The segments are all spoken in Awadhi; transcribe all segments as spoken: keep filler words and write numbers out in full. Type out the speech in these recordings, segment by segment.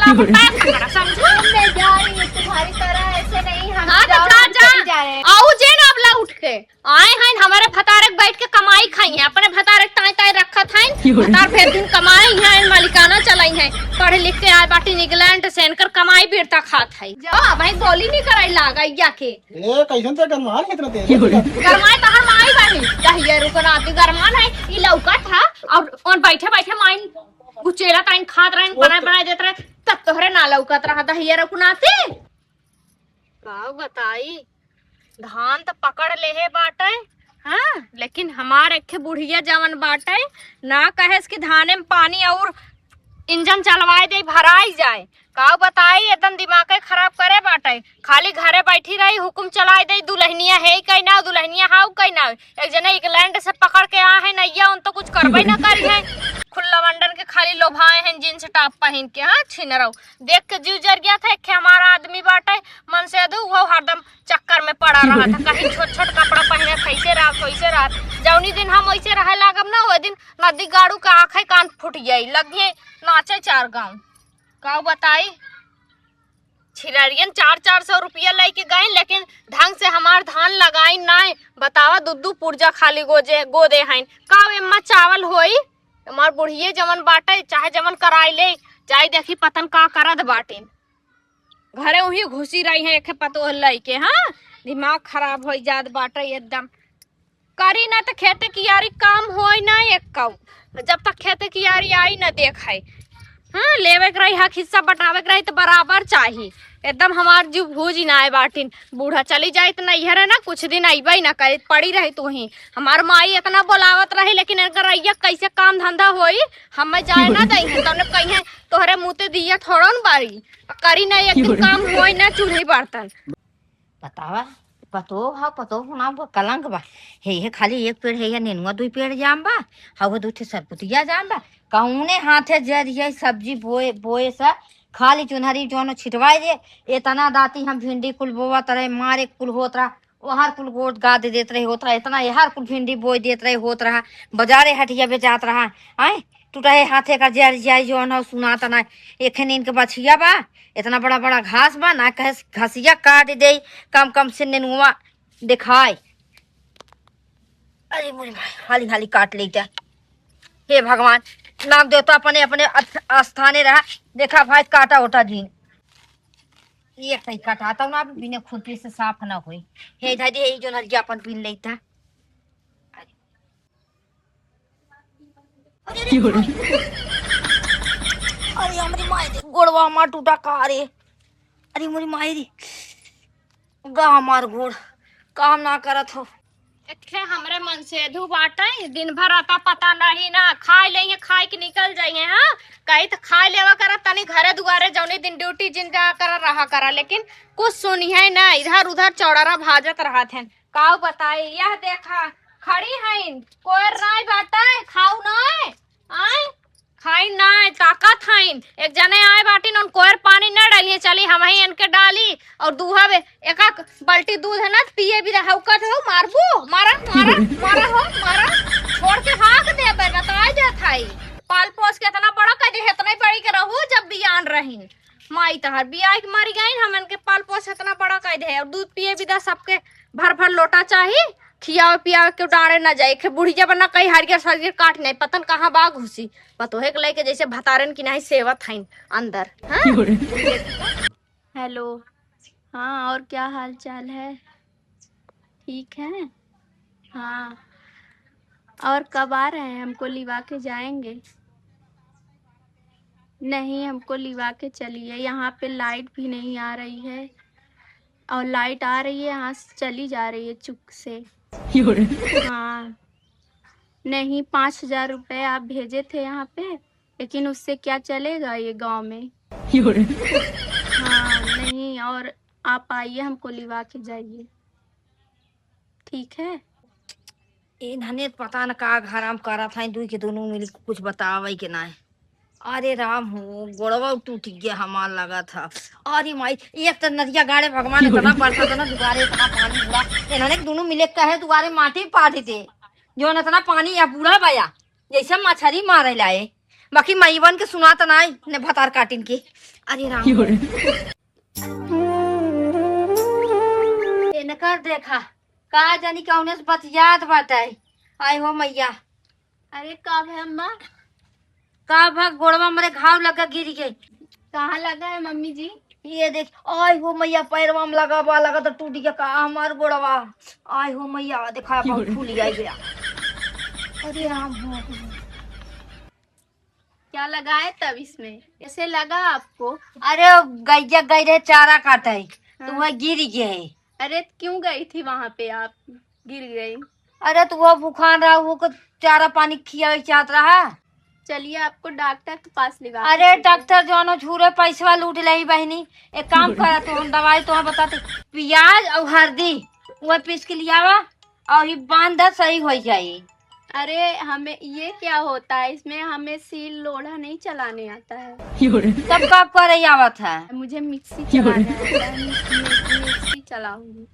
अब पैर पकड़ा, समझो? मैं जा रही हूँ, तुम्हारी तरह ऐसे नहीं, हम हाँ, तो जाओ, जा, हम जा। चले जा रहे हैं। आऊ जे ना अब लौट के। आए हैं हमारे भतारे के बैठ के कमाई खाई हैं, अपने भतारे के ताई ताई रखत हैं। भतार भेज दिन कमाई हैं, मालिकाना चलाई हैं, पढ़ लिख के आए बाटी इंग्लैंड से, इनकर कमाई बिरता खात है। जा। हाँ, भाई बोली नहीं कराई लागा या के। ए, कैसन ते गरमान है इतना तेज? गरमाए तहर माई बानी। कहिए रुको ना, अति गरमान है। ई लौका था और, और बैठे बैठे माइन गुचेला ताइन खात रहन, वो बनाए तो बनाए देत रहे। तब तोहरे ना लौकत रहा दहिया रुकनाते। का बताई, धान त पकड़ लेहे बाटे, हाँ, लेकिन हमार एक ठे बुढ़िया जवन बाटे, ना कहेस कि धाने में पानी और इंजन चलवाए दे, भराई जाए। का बताई, एकदम दिमागे खराब करे बाटे। खाली घरे बैठी रही, हुकुम चलाए दे, दुल्हनिया है कहीं ना, दुल्हनिया हाउ कहीं ना। एक जने इंग्लैंड से पकड़ के आ है नैया, उन तो कुछ करबे ना करी है। खुल्ला मंडन के खाली लोभाए हैं जींस टॉप पहिन के, हाँ, छिनरऊ। देख के जीव जर गया था, एक ठे हमारा आदमी बाटे, मनसेधू, वो हरदम चक्कर में पड़ा रहा था, कहीं छोट छोट कपड़ा पहिने, कैसे रहत, वैसे रहत। जौनी दिन हम वैसे रहे लागब ना, वो दिन नदी गाड़ू के आँखें कान फूट जाई, लगिए नाचे चार गाँव। का बताई, छिनरियन चार चार सौ रुपया लेके गए, लेकिन ढंग से हमार धान लगाई नाय। बतावा, दू दू पुर्जा खाली गोजे, गोदे हैं। का एम्मा चावल होई? हमार बुढ़िए जवन बाटे, चाहे जवन कराई ले, जाई देखी पतन का करत बाटिन। घरे उही घुसी रही है, एक पतोह लइके, हाँ? दिमाग खराब होई जात बाटे एकदम। करी ना त खेते कियारी काम होई ना एक काऊ। जब तक खेते कियारी आई ना देखाई। हाँ, लेवे के रही हक हिस्सा बटावे के रही त बराबर चाही। एकदम हमार जीव भूजी ना आए बाटिन। बूढ़ा चली जाए त नैहर है ना, कुछ दिन अइबे ना करे, पड़ी रही तू ही। हमार माई इतना बोलावत रही, लेकिन इनकर रैया कैसे काम धंधा होई, हमें जाए ना दई है। तने कहीं तोहरे मुँह ते दिया थोड़न बारी। करी ना एक दिन काम होई ना चूल्ही बर्तन। बतावा, पतोह ह, पतोह के नाम पर कलंक बा। हे, हे खाली एक पेड़ है, या नेनुआ दुई पेड़ जाम बा, हवा दू ठे सरपुतिया जाम बा। कौने हाथे जर ये सब्जी बोए, बोए सा, खाली चुनहरी जौन छिटवाए दे, एतना दाती हम भिंडी कुल बोवत रहे, मारे कुल होत रहा, ओहर कुल गोद गाद देत रहे होत रहा, एतना एहर कुल भिंडी बोए देत रहे होत रहा, बजारे हटिया बेचात रहा, आए, टूटहे हाथे का जर जाई जौन हो सुनात ना, एखे नीन के बछिया बा, एतना बड़ा बड़ा घास बा, ना कहे घसिया काट दे, कम कम से नेनुआ देखाए। अरे मोरी माई, हाली हाली काट लेता। हे भगवान, नाग देवता अपने अपने अथ-, स्थाने रहा। देखा भाई, काटा ओटा जीन। ये कहीं काटा तो ना, बिना खुरपी से साफ ना होई। हे दादी, यही जो नरिया अपन बीन लेता। अरे, अरे, अरे, हमरी माई रे, गोड़वा हमार टूटा का रे? अरे, मोरी माई रे, गा हमार गोड़ काम ना करत हो। एक ठे हमरे मनसेधू बाटे, दिन भर अता पता नहीं ना, खाए लेइहे, खाए के निकल जाइहे, हाँ, कही त खाए लेवा करा, तनी घरे दुआरे जौने दिन ड्यूटी जिन जा करा, रहा करा, लेकिन कुछ सुनिहे ना, इधर उधर चौड़रा भाजत रहत हैं। काऊ बताई, यह देखा, खड़ी हईन, कोयर नाय बाटे, खाऊ नाय, आय, खाइन नाय, ताकत हईन। एक जने आए बाटिन, उन कोयर पानी न डालिए, चली हमही इनके डाली, और दूहा बे, एक एक बाल्टी दूध है ना, पिए भी रहा, उका हो, मारबू, मारा, मारा, मारा हो, मारा, छोड़ के हाँक देबे, बताए जात हई। पाल पोस के इतना बड़ा कर दे, इतना ही बड़ी के रहू, जब बियान रहीन। माई तहार बियाह के मरी गईन, हम इनके पाल पोस इतना बड़ा कर दे, और दूध पिए भी दा सबके भर भर लोटा चाही, खियावे पियावे के डारे ना जाए। एक बुढ़िया बना कहीं हरियर सरियर काट नहीं, पतन कहाँ बा घुसी। पतोहे के लेके जैसे भतारन की नहीं सेवत हईन अंदर। हाँ? हेलो। हाँ, और क्या हाल चाल है? ठीक है। हाँ, और कब आ रहे हैं? हमको लिवा के जाएंगे। नहीं, हमको लिवा के चलिए, यहाँ पे लाइट भी नहीं आ रही है। और लाइट आ रही है, यहाँ से चली जा रही है चुप से। हाँ, नहीं, पाँच हजार रुपये आप भेजे थे यहाँ पे, लेकिन उससे क्या चलेगा ये गांव में? हाँ, नहीं, और आप आइए, हमको लिवा के जाइए, ठीक है? इन्हने पता न का घराम करत हैं, दुई के दुनू मिल के कुछ बतावे के नाय। अरे राम हो, गोड़वा टूट गया हमार लगा था। अरे माई, एक तो नदिया गाड़े भगवान, इतना बरसा था ना, दुआरे इतना पानी हुआ, इन्हने के दुनू मिले कहे दुआरे माटी पाट दे, जो इतना पानी या बूढ़ा बया, जैसे मछरी मारे लाए। बाकी माईवन के सुनात नाई, ने भतार काटिन की। अरे राम। इनकर देखा, का जानी कौने से बतियात बाटे। आय हो मैया। अरे का भे अम्मा? का भा, गोड़वा मरे घाव लगा गिर गए। कहाँ लगा है मम्मी जी? ये देख, आय हो मैया, पैरवा में लगा बा, लगा तो टूट गया का हमार गोड़वा। आय हो मैया, देखा बहुत फूल गया गया। अरे राम हो। क्या लगा है तब इसमें? कैसे लगा आपको? अरे गैया गई रहे चारा काटे, तो हाँ। वह गिर गए। अरे क्यों गई थी वहाँ पे आप, गिर गई? अरे तो वो भूखान रहा, वो को चारा पानी खियावे चाहत रहा। चलिए आपको डॉक्टर के पास ले जाते हैं। अरे डॉक्टर जौनो छूरे पैसवा लूट लेही बहिनी। एक काम करा तू, हम दवाई तोहा बताते, प्याज और हल्दी वह पीस के लियावा और ये बांध द, सही हो जाई। अरे हमें ये क्या होता है, इसमें हमें सील लोढ़ा नहीं चलाने आता है। तब का करे आवत है? मुझे मिक्सी चलाने आता है, मिक्सी, मिक्सी चलाऊंगी।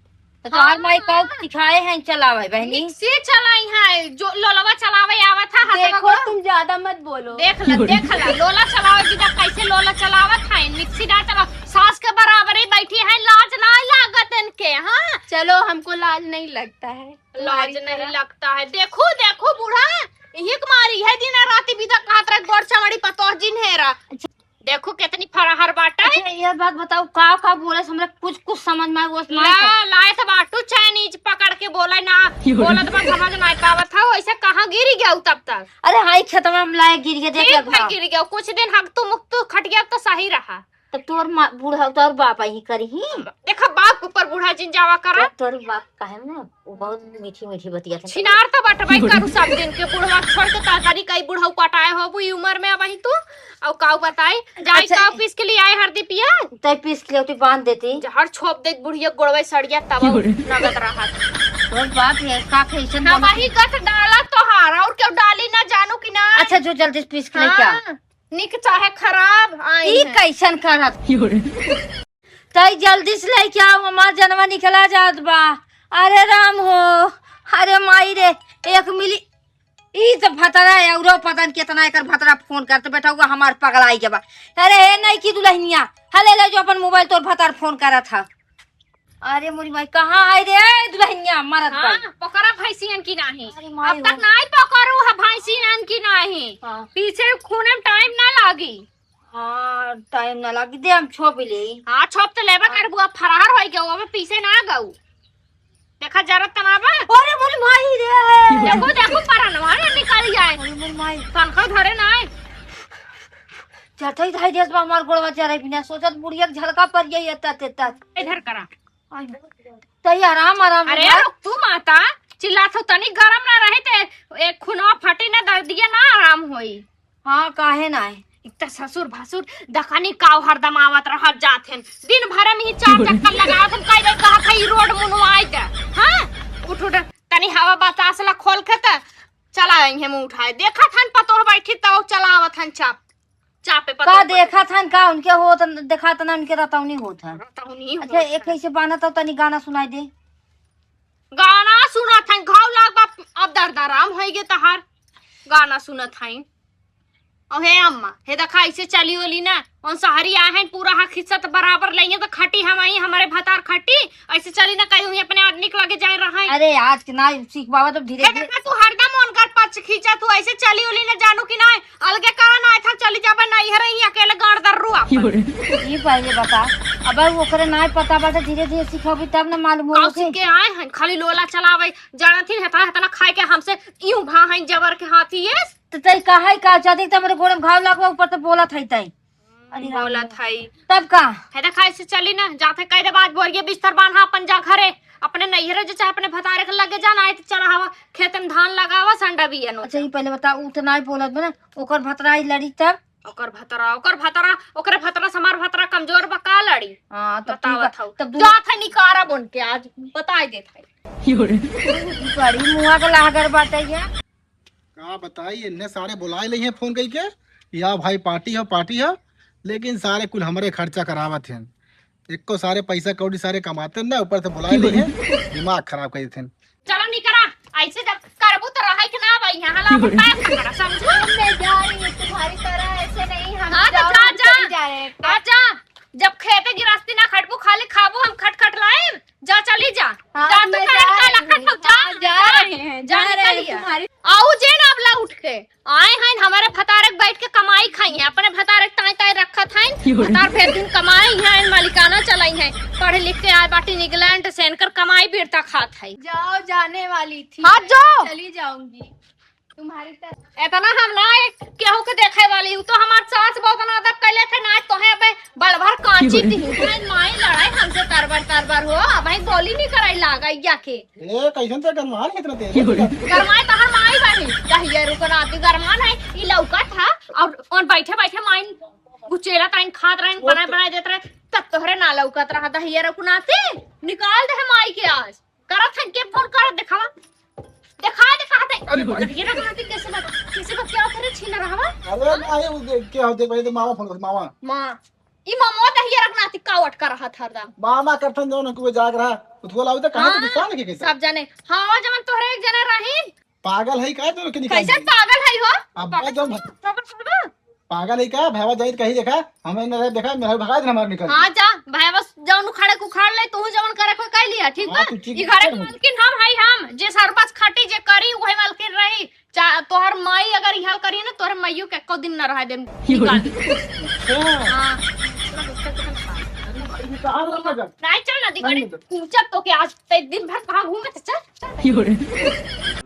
तो तोहार माई का सिखाए हैं चलावे बहनी? मिक्सी चलाई है, जो लोलवा चलावे आवत है, हाथे देखो, को। तुम ज्यादा मत बोलो। देख ल, देख ल, लोला चलावे की जब कैसे लोला चलावत है, मिक्सी ना चलाओ। सास के बराबरी बैठी है, लाज ना लागत इनके, हाँ? चलो, हमको लाज नहीं लगता है। लाज तुम्हारी नहीं तरह। लगता है। देखो, देखो बूढ़ा, यही कुमारी है, दिन रात बिदा कहत रहे, गोड़ चमड़ी पतोह जिन हेरा। देखो कितनी फराहर बाटे। अच्छा, ये बात बताओ, का, का बोले से हमरा कुछ, कुछ समझ में वो ना ला, लाए तो बाटू चाइनीज पकड़ के बोले ना, बोलत बा समझ ना पावत है, वैसे कहाँ गिरी गया तब तक? अरे हाई खेतवा में लाए गिर गया, देख ठीक लगवा। है, गिर गया, कुछ दिन हगतू मुगतू खट गया तो सही रहा। तब तोर माँ, बूढ़ा, तोर बाप ही करी ही। देखा बाप के ऊपर बूढ़ा जिन जावा करा। तोर बाप काहे ना, वो बहुत मीठी मीठी बतिया था। छिनार तो बटवाई करू सब दिन के, बुढ़वा छोड़ के तरकारी कई बुढ़ऊ पटाए हो, बुई उम्र में अबही तू। और काऊ बताई, जाई अच्छा, काऊ पीस के लिए आए हरदी पिया। तय पीस के लिए होती बांध देती। जहर छोप दे बुढ़िया गोड़वे सड़िया तब नगद रहत। तोर बाप है, का कैसन ना बनत? वही गठ डाला तोहार, और क्यों डाली ना जानू कि ना। अच्छा, जो जल्दी से पीस के लेके आ। हाँ। निक चाहे खराब, आई ई हैं। कैसन करत? तई जल्दी से लेके आओ, हमार जनवा निकला जात बा। अरे राम हो, अरे माई रे, एक मिली। ई तो भतरा है, औरो पता न कितना एकर भतरा फोन करत बैठा हुआ, हमार पगलाई गवा। अरे हे नहीं की दुल्हनिया, हले ले जो अपन मोबाइल, तोर भतार फोन करत है। अरे मोरी माई, कहाँ है रे दुल्हनिया मरत हाँ, बाई? पकड़ा भैंसियन की नाही। अरे माई अब तक हो। नाही पकड़ू है भैंसियन की नाही। हाँ। पीछे खूने में टाइम ना लागी। हाँ, टाइम ना लागी, दे हम छोप ले। हाँ, छोप तो लेबा हाँ। करबू, अब फरार होई गऊ, अब पीछे ना गऊ। देखा जरा तनाबा। अरे मोरी माई रे। देखो, देखो, परनवा ना निकल जाए। अरे मोरी माई। तनखा धरे ना आए। चटई धाई देस बा हमार गोड़वा चढ़े बिना, सोचत बुढ़िया के झलका पर जाई एता तेता। इधर करा। आई, तई आराम, आराम अरे से। रुक तू माता, चिल्लात हो तनी गरम ना रहे ते एक खुनवा फटी ना दर्दिया ना आराम होई। हाँ, काहे ना है? एक त ससुर भसुर दखनी काव हरदम आवत रहत जात हैं। दिन भर में ही चार चक्कर लगावत हैं, कई दे कहत है ई रोड मुनवाई दे। हाँ? उठ उठ, तनी हवा बतास ला खोल के त चला आई है मुंह उठाए। देखत हन पतोह बैठी तौ चलावत हन चाप। चापे का पतोह बैठी। देखत हन का उनके होत, देखात ना उनके रतौनी होत है। रतौनी अच्छा, होत एक है। कैसे बाना तो तनी गाना सुनाई दे। गाना सुनत हन, घाव लाग बा, अब दर्द आराम होई गे तहार। गाना सुनत हई। अउ हे अम्मा, हे देखा, ऐसे चली ओली ना, उन सहरी आए हैं, पूरा हक हिस्सा तो बराबर लेंगे, तो खटी हम आई, हमारे भतार खटी, ऐसे चली ना, कहीं हुई अपने आदमी के लगे जाए रहा है। अरे, आज के ना सीख पावा, तो धीरे हे धीरे। देखा, तू हरदम उनकर पक्ष खींचा, तू ऐसे चली ओली ना, जानू कि ना, अलगे करा ना, था चली जाबे ना, इहे रही अकेले गाड़ दर्रू आपन। ये पहले बता, अब ओकरे ना पता बाटे, धीरे धीरे सिखाबी तब ना मालूम होई। के आए हैं, खाली लोला चलावे, जानत ही हतना हतना खाए के हमसे यूं भा हैं जबर के हाथी ये। त तई का है का? चाहती त हमरे गोड़ में घाव लागवा, ऊपर त बोलत है तई। अरे राम बोलत रे। है। तब का? है देखा, ऐसे चली ना, जाते कह दे बात बोरिए बिस्तर बांधा अपन जा घरे, अपने नैहरे जो चाहे अपने भतारे के लगे जाना है, तो चला हवा खेत में धान लगावा, संडा बिया नो। अच्छा, ये पहले बता, उ त नाई बोलत बा ना, ओकर भतरा आई लड़ी तब? ओकर भतरा, ओकर भतरा, ओकरे भतरा से हमार भतरा कमजोर बा का लड़ी? हाँ, तब तू बतावत बा-, हऊ। तब दू- जात है निकारा बन के आज, बताई देत है। बड़ी मुआ के लहगर बाटे ये। का बताई, इन्हें सारे बुलाए ले हैं फोन कइके, या भाई पार्टी हो, पार्टी हो, लेकिन सारे कुल हमरे खर्चा करावत हैं। एको सारे पैसा कौड़ी सारे कमाते ना, ऊपर से बुलाए ले हैं, दिमाग खराब कर देते हैं। चलो निकरा, ऐसे जब करबू तो रहे के ना भाई। यहाँ ला, अपन पैर पकड़ा, समझू? हम नहीं जा रही हूँ तुम्हारी तरह, ऐसे नहीं, हम हाँ, तो जाओ, जा, हम जा। चली जा रहे हैं। हाँ, जा। जब खेते गिरस्ती ना खटबू, खाली खाबू, हम खट खट लाएब। जा, चली जा। हाँ, जा, तू मैं पैर जा का रही लखन हूँ। हो, जा। हाँ, जा रहे हैं, जा जा रहे हैं निकलिया। तुम्हारी आऊ जे ना अब ला उठ के। आए हैं हमारे भतारे के बैठ के कमाई खाई हैं, अपने भतारे के ताई ताई रखत हैं। क्यों रे? भतार भेज दिन कमाई हैं, मालिकाना चलाई हैं। पढ़ लिख के आए बाटी इंग्लैंड से, इनकर कमाई बिरता खात है। जाओ, जाने वाली थी। हाँ, जाओ। चली जाऊंगी। तुम्हारी तरह इतना हम ना एक केहू के देखे वाली हूँ, तो हमार सास बहुत ना अदब कैले थे ना, तो है अबे बड़ भर कांची थी। भाई माई लड़ाई हमसे तरबर तरबर हो, अब भाई बोली नहीं कराई लागा इया के। ए, कैसन तो गरमान है इतना तेज? गरमाए तो हर माई बानी, कहिए रुको रात गरमान है, ई लौका था और, और बैठे बैठे माई गुचेला ताइन खात रहन, बनाए बनाए देत रहे, तब तोहरे ना लौकत रहा दहिया रुको नाते, निकाल दे माई के आज। करत हन के फोन करत देखावा। देखा, देखा, दे। अरे बाप रे। ये रघुनाथी कैसे बात, कैसे बात क्या करे छीन रहवा? अरे ना, ये वो देख, क्या हो, देख, पहले तो मामा फोन कर, मामा। माँ, ई मामा दहिया रघुनाथी कावट कर रहा था हरदम। मामा करथन जौन हमको जाग रहा, तो थोड़ा लाओ तो कहाँ से हाँ, गुस्सा लगे कैसे? सब जने। हाँ, जवन तोहरे एक जने रही। पागल है का तो के निकाल कैसे दी? पागल है हो? अब्बा जौन बाबा, बाबा। पागल है का? भैया जाइत कहीं देखा, हमें न रहे देखा, मेरा भगा देना हमारे निकल। हाँ जा, भैया बस जौन उखाड़े के उखाड़ ले, तू जौन करे को कर लिया, ठीक हाँ, बा? तू ठीक ई घरे के कर। मालकिन हम है, हम जे सरपस खटी जे करी, वही मालकिन रही। चा-, तोहर माई अगर इहाल करी ना, तोहर माइयो के एको दिन न रह देम, निकाल दे। हाँ। हाँ। कहाँ लगा जा? नहीं चल ना, दिगड़ी। नहीं, नहीं। पूछब तो के आज ते दिन भर कहाँ घूमे, तो चल, चल।